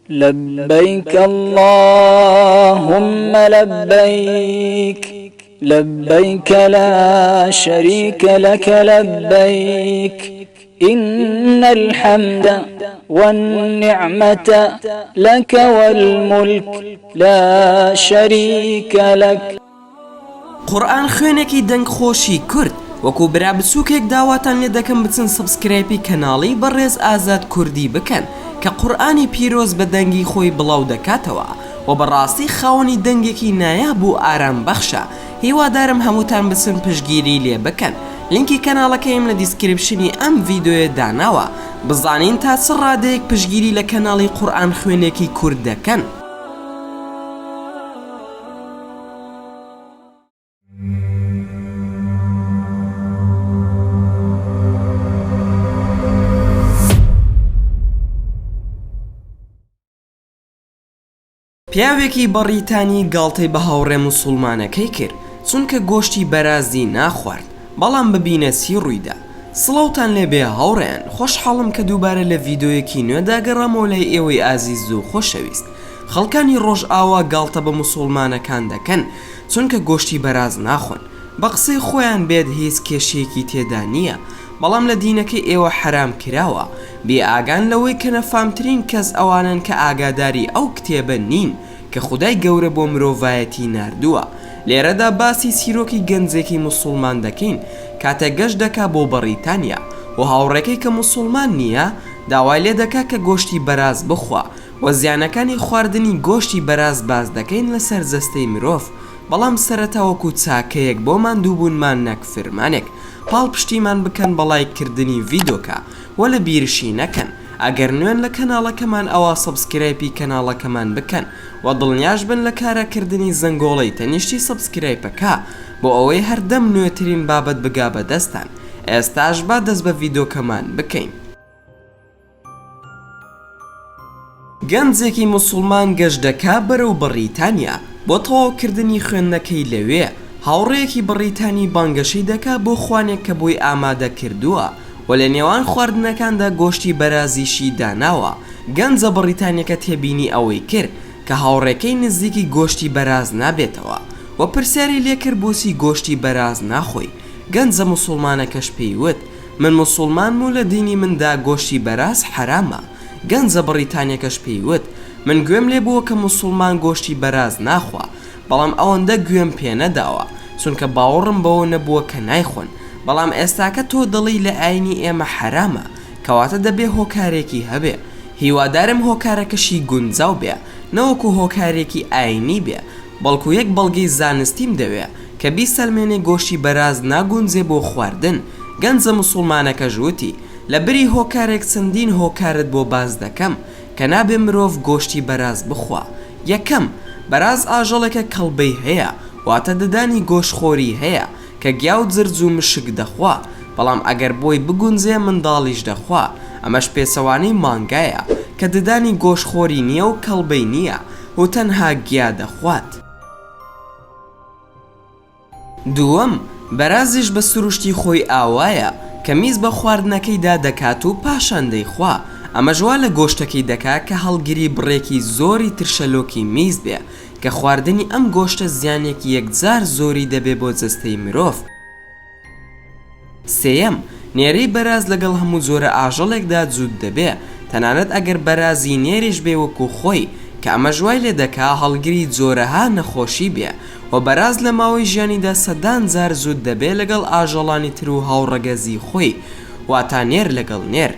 لبیک اللهم لبیک لبیک لا شریک لک لبیک إن الحمد والنعمة لك والملك لا شريك لك. قورئان خوێنێکی دەنگ خۆشی کورد وەکو برا بچوکێک داواتان لێ دەکەم بچن subscribe ی کەناڵی بەڕێز ئازاد کوردی بکەن کە قورئانی پیرۆز بە دەنگی خۆی بڵاو دەکاتەوە وە بەڕاستی خاوەنی دەنگێکی نایاب و ئارام بەخشە هیوادارم هەمووتان بچن پشتگیری لێ بکەن لینکی کەناڵەکەیم لە description ی ئەم ڤیدۆیە داناوە بزانین تا چ ڕادەیەک پشتگیری لە کەناڵی قورئان خوێنێکی کورد دەکەن. پیاوێکی بەڕیتانی گاڵتەی بە هاوڕێ موسوڵمانەکەی کرد چونکە گۆشتی بەرازی ناخوارد، بەڵام ببینە چی ڕوویدا. سڵاوتان لێبێ هاوڕێیان، خۆشحاڵم کە دووبارە لە ڤیدۆیەکی نوێدا گەڕامەوە لای ئێوەی ئازیز و خۆشەویست. خەڵکانی ڕۆژئاوا گاڵتە بە موسوڵمانەکان دەکەن چونکە گۆشتی بەراز ناخۆن، بە قسەی خۆیان بێت هیچ کێشەیەکی تێدا نییە، بەڵام لە دینەکەی ئێوە حەرام کراوە، بێ ئاگان لەوەی کە نەفامترین کەس ئەوانەن کە ئاگاداری ئەو کتێبە نین کە خودای گەورە بۆ مرۆڤایەتی ناردووە. لێرەدا باسی چیرۆکی گەنجێکی موسوڵمان دەکەین کاتێک گەشت دەکا بۆ بەڕیتانیا و هاوڕێکەی کە موسوڵمان نییە داوای لێ دەکا کە گۆشتی بەراز بخوا و زیانەکانی خواردنی گۆشتی بەراز باس دەکەین لەسەر جەستەی مرۆڤ بەڵام سەرەتا وەکو چاکەیەک بۆ ماندووبوونمان نەک فرمانێک پاڵپشتیمان بکەن بە ڵایک کردنی ڤیدۆکە وە لە بیرشی نەکەن ئەگەر نوێن لە کەناڵەکەمان ئەوا subscribe ی کەناڵەکەمان بکەن وە دڵنیاش بن لە کارا کردنی زەنگۆڵەی تەنیشتی subscribe ەکە بۆ ئەوەی هەردەم نوێترین بابەت بگا بە دەستتان ئێستاش با دەست بە ڤیدۆکەمان بکەین. گەنجێکی موسوڵمان گەشت دەکا بەرەو بەڕیتانیا بۆ تەواوکردنی خوێندنەکەی لەوێ، هاوڕێیەکی بەڕیتانی بانگەشەی دەکا بۆ خوانێک کە بۆی ئامادە کردووە و لە نێوان خواردنەکاندا گۆشتی بەرازیشی داناوە، گەنجە بەڕیتانیەکە تێبینی ئەوەی کرد کە هاوڕێکەی نزیکی گۆشتی بەراز نابێتەوە و پرسیاری لێکرد بۆچی گۆشتی بەراز ناخۆی، گەنجە موسوڵمانەکەش پێی وت، من موسوڵمانم و لە دینی مندا گۆشتی بەراز حەرامە، گەنجە بڕیتانیەکەش پێی وت، من گوێم لێ بووە کە موسوڵمان گۆشتی بەراز ناخوا، بەڵام ئەوەندە گوێم پێ نەداوە، چونکە باوەڕم بەوە نەبووە کە نایخۆن، بەڵام ئێستاکە تۆ دەڵێی لە ئاینی ئێمە حەرامە، کەواتە دەبێ هۆکارێکی هەبێ، هیوادارم هۆکارەکەشی گونجاو بێ، نەوەکو هۆکارێکی ئاینی بێ، بەڵکو یەک بەڵگەی زانستیم دەوێ کە بیسەلمێنێ گۆشتی بەراز ناگونجێ بۆ خواردن، گەنجە موسوڵمانەکەش وتی، لە بری هۆکارێک چەندین هۆکارت بۆ باس دەکەم کە نابێ مرۆڤ گۆشتی بەراز بخوا، یەکەم، بەراز ئاژەڵێکە کەڵبەی هەیە، واتە ددانی گۆشتخۆری هەیە کە گیا و جرج و مشک دەخوا، بەڵام ئەگەر بۆی بگونجێ منداڵیش دەخوا، ئەمەش پێچەوانەی مانگایە کە ددانی گۆشتخۆری نییە و کەڵبەی نییە و تەنها گیا دەخوات. دووەم، بەرازیش بە سروشتی خۆی ئاوایە، کە میز بە خواردنەکەیدا دەکات و پاشان دەیخوا، ئەمەش وا لە گۆشتەکەی دەکا کە هەڵگری بڕێکی زۆری ترشەلۆکی میز بێ، کە خواردنی ئەم گۆشتە زیانێکی یەکجار زۆری دەبێ بۆ جەستەی مرۆڤ. سێیەم، نێرەی بەراز لەگەڵ هەموو جۆرە ئاژەڵێکدا جووت دەبێ، تەنانەت ئەگەر بەرازی نێریش بێ وەکو خۆی، کە ئەمەش وای لێ دەکا هەڵگری جۆرەها نەخۆشی بێ، وە بەراز لە ماوەی ژیانیدا سەدان جار جووت دەبێ لەگەڵ ئاژەڵانی تر و هاوڕەگەزی خۆی، واتا نێر لەگەڵ نێر.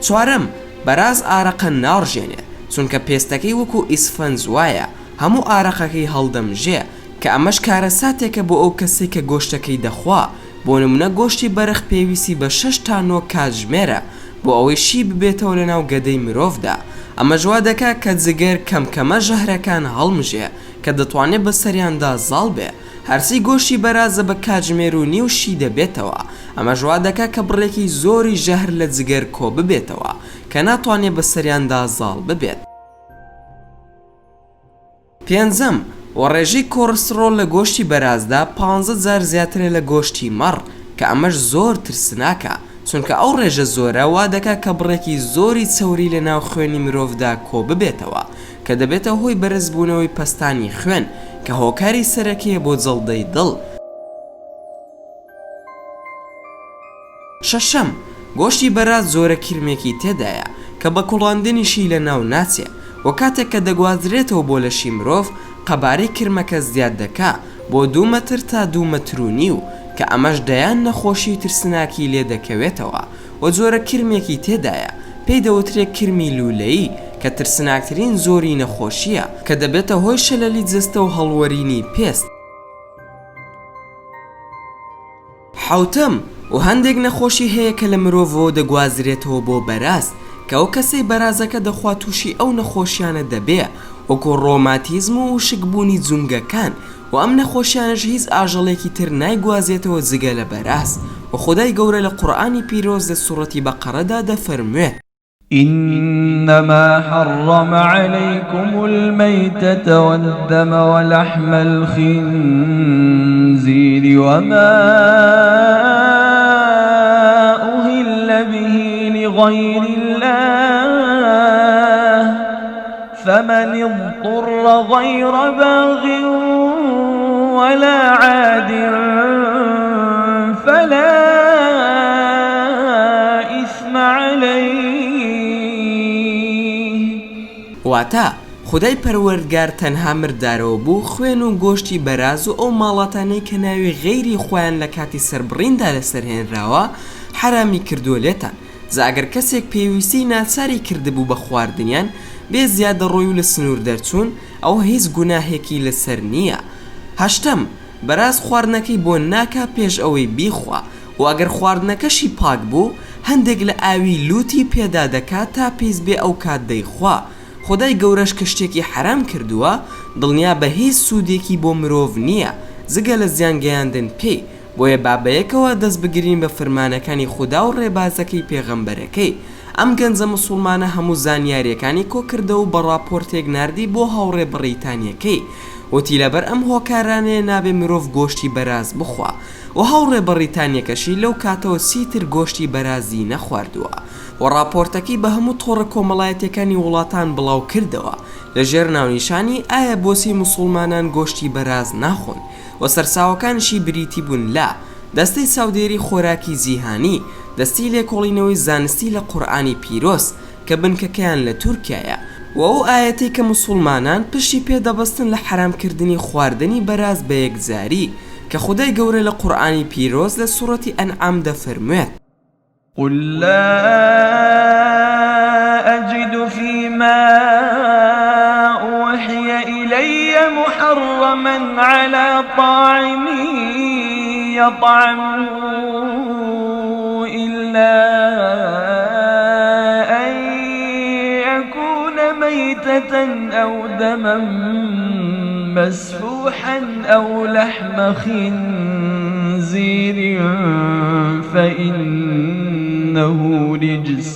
چوارەم، بەراز ئارەقە ناڕژێنێ، چونکە پێستەکەی وەکو ئیسفەنج وایە، هەموو ئارەقەکەی هەڵدەمژێ، کە ئەمەش کارەساتێکە بۆ ئەو کەسەی کە گۆشتەکەی دەخوا، بۆ نمونە گۆشتی بەرخ پێویستی بە شەش تا نۆ کاتژمێرە بۆ ئەوەی شی ببێتەوە لەناو گەدەی مرۆڤدا، ئەمەش وا دەکا کە جگەر کەم کەمە ژەهرەکان هەڵمژێ کە دەتوانێ بەسەریاندا زاڵ بێ. هەرچی گۆشتی بەرازە بە کاتژمێر و نیو شی دەبێتەوە، ئەمەش وا دەکا کە بڕێکی زۆری ژەهر لە جگەر کۆ ببێتەوە کە ناتوانێ بەسەریاندا زاڵ ببێت. پێنجەم، وە ڕێژەی کۆڕستڕۆڵ لە گۆشتی بەرازدا پانزە جار زیاترە لە گۆشتی مەڕ، کە ئەمەش زۆر ترسناکە. چونکە ئەو ڕێژە زۆرە وا دەکا کە بڕێکی زۆری چەوری لە ناو خوێنی مرۆڤدا کۆ ببێتەوە کە دەبێتە هۆی بەرزبوونەوەی پەستانی خوێن کە هۆکاری سەرەکیە بۆ جەڵدەی دڵ. شەشەم، گۆشتی بەراز جۆرە کرمێکی تێدایە کە بە کوڵاندنیشی لەناو ناچێ و کاتێک کە دەگوازرێتەوە بۆ لەشی مرۆڤ قەبارەی کرمەکە زیاد دەکا بۆ دوو مەتر تا دوو مەتر و نیو کە ئەمەش دەیان نەخۆشی ترسناکی لێ دەکەوێتەوە و جۆرە کرمێکی تێدایە پێی دەوترێ کرمی لوولەیی کە ترسناکترین جۆری نەخۆشییە کە دەبێتە هۆی شەلەلی جەستە و هەڵوەرینی پێست. حەوتەم، و هەندێک نەخۆشی هەیە کە لە مرۆڤەوە دەگوازرێتەوە بۆ بەراز، کە ئەو کەسەی بەرازەکە دەخوا تووشی ئەو نەخۆشیانە دەبێ، وەکو ڕۆماتیزم و وشکبوونی جومگەکان، و ئەم نەخۆشیانەش هیچ ئاژەڵێکی تر نایگوازێتەوە جگە لە بەراز، و خودای گەورە لە قورئانی پیرۆز لە سوڕەتی بەقەڕەدا دەفەرموێت. انما حرم علیکم المیتة والدم ولحم الخنزیر وما اهل به لغیر الله فمن اضطر غیر باغ ولا عاد فلا إثم عليه. واتە، خودای پەروەردگار تەنها مردارەوە بوو خوێن و گۆشتی بەراز و ئەو ماڵاتانەی کە ناوی غەیری خوایان لە کاتی سەربڕیندا لەسەر هێنراوە حەرامی کردووە لێتان جا ئەگەر کەسێک پێویستی ناچاری کردبوو بە خواردنیان بێ زیادەڕۆی و لە سنوور دەرچوون ئەوە هیچ گوناهێکی لەسەر نییە. هەشتەم، بەراز خواردنەکەی بۆن ناکا پێش ئەوەی بیخوا و ئەگەر خواردنەکەشی پاک بوو هەندێک لە ئاوی لووتی پێدا دەکا تا پیس بێ ئەوکات دەیخوا، خودای گەورەش کە شتێکی حەرام کردووە دڵنیابە هیچ سوودێکی بۆ مرۆڤ نییە جگە لە زیان گەیاندن پێی، بۆیە با بەیەکەوە دەست بگرین بە فرمانەکانی خودا و ڕێبازەکەی پێغەمبەرەکەی. ئەم گەنجە موسوڵمانە هەموو زانیاریەکانی کۆکردەوە و بە ڕاپۆرتێک ناردی بۆ هاوڕێ بەڕیتانیەکەی. وتی لەبەر ئەم هۆکارانەیە نابێ مرۆڤ گۆشتی بەراز بخوا. و هاوڕێ بەڕیتانیەکەشی لەو کاتەوە چیتر گۆشتی بەرازی نەخواردووە. و ڕاپۆرتەکەی بە هەموو تۆڕە کۆمەڵایەتیەکانی وڵاتان بڵاو کردەوە لە ژێر ناونیشانی ئایا بۆچی موسوڵمانان گۆشتی بەراز ناخۆن؟ و سەرچاوەکانیشی بریتی بوون لە، دەستەی چاودێری خۆراکی جیهانی، دەستی لێکۆڵینەوەی زانستی لە قورئانی پیرۆز، کە بنکەکەیان لە تورکیایە، و ئەو ئایەتەی کە موسوڵمانان پشتی پێ دەبەستن لە حەرامکردنی خواردنی بەراز بە یەکجاری، کە خودای گەورە لە قورئانی پیرۆز لە سوڕەتی ئەنعام دەفەرموێت. قل لا أجد فيما أوحي إلي محرما على طاعم يطعمه إلا أن يكون ميتة أو دما مسفوحا أو لحم خنزير فإنه رجس.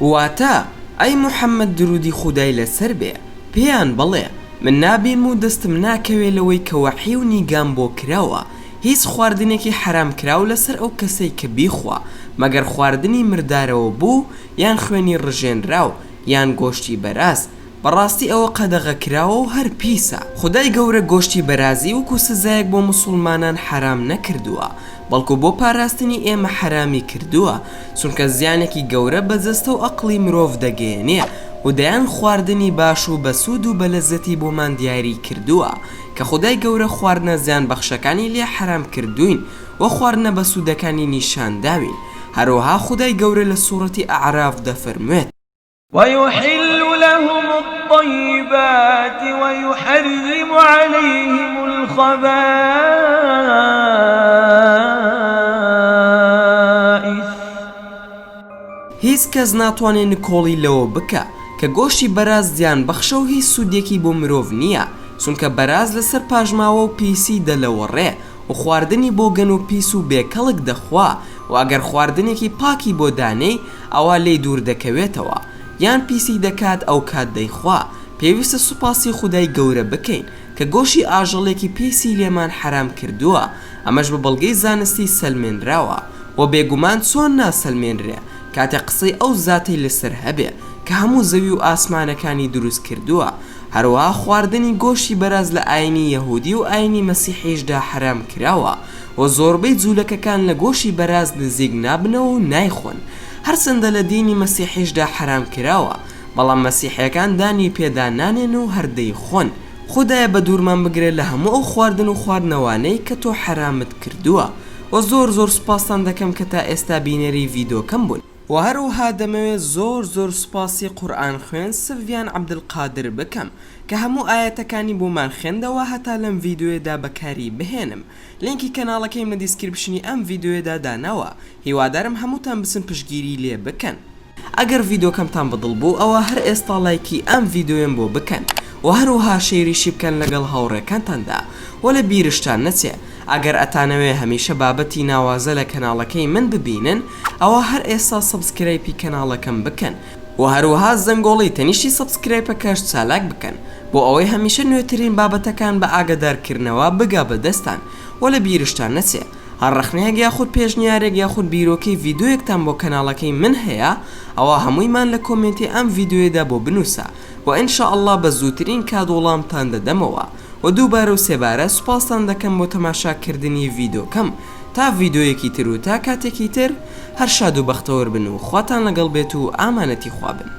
واتە، ئەی محمد درودی خودای لەسەر بێ، پێیان بڵێ، من نابینم و دەستم ناکەوێ لەوەی کە وەحی و نیگام بۆ کراوە، هیچ خواردنێکی حەرام کراو لەسەر ئەو کەسەی کە بیخوا، مەگەر خواردنی مردارەوە بوو یان خوێنی ڕژێنراو، یان گۆشتی بەراز، بەڕاستی ئەوە قەدەغەکراوە و هەر پیسە. خودای گەورە گۆشتی بەرازی وەکو سزایەک بۆ موسوڵمانان حەرام نەکردووە، بەڵکو بۆ پاراستنی ئێمە حەرامی کردووە، چونکە زیانێکی گەورە بە جەستە و ئەقڵی مرۆڤ دەگەیەنێ و دەیان خواردنی باش و بەسوود و بەلەزەتی بۆمان دیاری کردووە کە خودای گەورە خواردنە زیانبەخشەکانی لێ حەرام کردووین و خواردنە بەسوودەکانی نیشان داوین، هەروەها خودای گەورە لە سوڕەتی ئەعراف دەفەرموێت. ویحل لهم الطیبات ویحرم علیهم الخبائث. هیچ کەس ناتوانێ نکۆڵی لەوە بکا کە گۆشتی بەراز زیان بەخشە و هیچ سوودێکی بۆ مرۆڤ نییە، چونکە بەراز لەسەر پاشماوە و پیسی دەلەوەڕێ و خواردنی بۆگەن و پیس و بێ کەڵک دەخوا و ئەگەر خواردنێکی پاکی بۆ دانێی ئەوا لێی دوور دەکەوێتەوە یان پیسی دەکات ئەوکات دەیخوا، پێویستە سوپاسی خودای گەورە بکەین کە گۆشی ئاژەڵێکی پیسی لێمان حەرام کردووە. ئەمەش بە بەڵگەی زانستی سەلمێنراوە، وە بێگومان چۆن ناسەلمێنرێ کاتێ قسەی ئەو زاتەی لەسەر هەبێ کە هەموو زەوی و ئاسمانەکانی دروست کردووە، هەروەها خواردنی گۆشتی بەراز لە ئاینی یەهودی و ئاینی مەسیحیشدا حەرام کراوە و زۆربەی جولەکەکان لە گۆشی بەراز نزیک نابنەوە و نایخۆن هەرچەندە لە دینی مەسیحیشدا حەرام کراوە بەڵام مەسیحیەکان دانی پێدا نانێن و هەر دەیخۆن. خودایە بەدوورمان بگرە لە هەموو ئەو خواردن و خواردنەوانەی کە تۆ حەرامت کردووە وە زۆر زۆر سوپاستان دەکەم کە تا ئێستا بینەری ڤیدۆکەم بوون. وە هەروەها دەمەوێت زۆر زۆر سوپاسی قورئان خوێن سڤیان عبدالقادر بکەم کە هەموو ئایەتەکانی بۆمان خوێندەوە هەتا لەم ڤیدۆیەدا بەکاری بهێنم لینکی کەناڵەکەیم لە description ی ئەم ڤیدۆیەدا داناوە هیوادارم هەمووتان بچن پشتگیری لێ بکەن. ئەگەر ڤیدۆکەمتان بەدڵ بوو ئەوا هەر ئێستا لایکی ئەم ڤیدۆیەم بۆ بکەن وە هەروەها share یشی بکەن لەگەڵ هاوڕێکانتاندا وە لە بیرشتان نەچێ ئەگەر ئەتانەوێ هەمیشە بابەتی ناوازە لە کەناڵەکەی من ببینن ئەوا هەر ئێستا subscribe ی کەناڵەکەم بکەن وە هەروەها زەنگۆڵەی تەنیشتی subscribe ەکەش چالاک بکەن بۆ ئەوەی هەمیشە نوێترین بابەتەکان بە ئاگەدارکردنەوە بگا بە دەستان وە لە بیرشتان نەچێ هەر ڕەخنەیەک یاخود پێشنیارێک یاخود بیرۆکەی ڤیدۆیەکتان بۆ کەناڵەکەی من هەیە ئەوا هەموویمان لە کۆمێنتی ئەم ڤیدۆیەدا بۆ بنوسە وە ان شاء اللە بە زووترین کات وەڵامتان دەدەمەوە وە دووبارە و سێبارە سوپاستان دەکەم بۆ تەماشا کردنی ڤیدۆکەم تا ڤیدۆیەکی تر و تا کاتێکی تر هەر شاد و بەختەوەر بن و خواتان لەگەڵ بێت و ئامانەتی خوا بن.